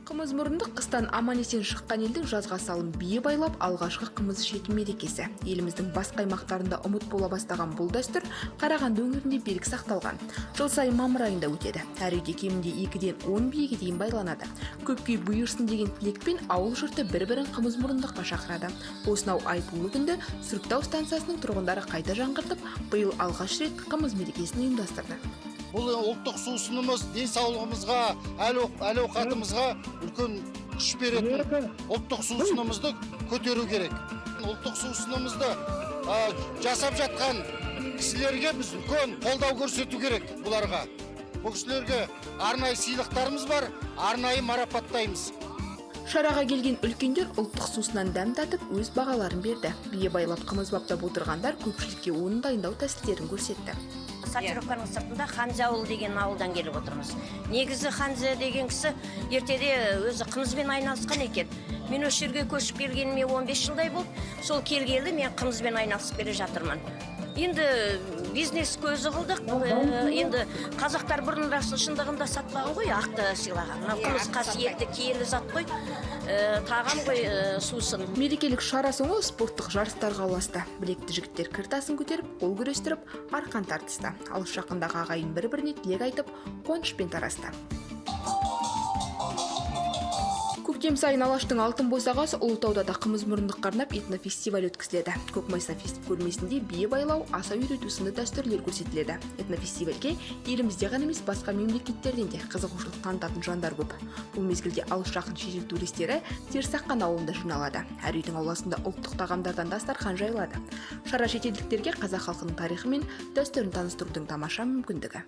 Қымыз мұрындық — қыстан аман есен шыққан елдің жазға салым бие байлап, алғашқы қымыз ішетін мерекесі. Еліміздің басқа аймақтарында ұмыт бола бастаған бұл дәстүр Қарағанды өңірінде берік сақталған. Жыл сайын мамыр айында өтеді. Әр үйде кемінде 2-ден 10 биеге дейін байланады. Көпке бұйырсын деген тілекпен ауыл жұрты бір бірін қымыз мұрындыққа шақырады. Осынау айтулы күнді Сұрыптау станциясының тұрғындары қайта жаңғыртып, биыл алғаш рет қымыз мерекесін ұйымдастырды. Бұл ұлттық сусынымыз денсаулығымызға, әл ауқатымызға үлкен күш беретін ұлттық сусынымызды көтеру керек. Ұлттық сусынымызды жасап жатқан кісілерге біз үлкен қолдау көрсету керек. Бұларға, бұл кісілерге арнайы сыйлықтарымыз бар, арнайы марапаттаймыз. Шараға келген үлкендер ұлттық сусыннан дәм татып, өз бағаларын берді. Бие байлап, қымыз баптап отырғандар көпшілікке оны дайындау тәсілдерін көрсетті. Сортировканың сыртында Ханза ауылы деген ауылдан келіп отырмыз. Негізі Ханза деген кісі ертеде өзі қымызбен айналысқан екен. Мен осы жерге көшіп келгеніме 15 жылдай болды. Сол келгелі мен қымызбен айналысып келе жатырмын. Енді бизнес көзі қылдық. Енді қазақтар бұрын расы шындығында сатпаған ғой, ақты сыйлаған. Мынау қымыз қасиетті, киелі зат қой, тағам ғой, сусын. Мерекелік шара соңы спорттық жарыстарға ұласты. Білекті жігіттер кір тасын көтеріп, қол күрестіріп, арқан тартысты. Алыс жақындағы ағайын бір біріне тілек айтып, қуанышпен тарасты. Көктем сайын Алаштың алтын босағасы Ұлытауда да қымыз мұрындыққа арнап этнофестиваль өткізіледі. Көкмайса фест көрмесінде бие байлау, асау үйрету сынды дәстүрлер көрсетіледі. Этнофестивальге елімізде ғана емес, басқа мемлекеттерден де қызығушылық танытатын жандар көп. Бұл мезгілде алыс жақын шетел туристері Терісаққан ауылында жиналады. Әр үйдің ауласында ұлттық тағамдардан дастархан жайылады. Шара шетелдіктерге қазақ халқының тарихы мен дәстүрін таныстырудың тамаша мүмкіндігі.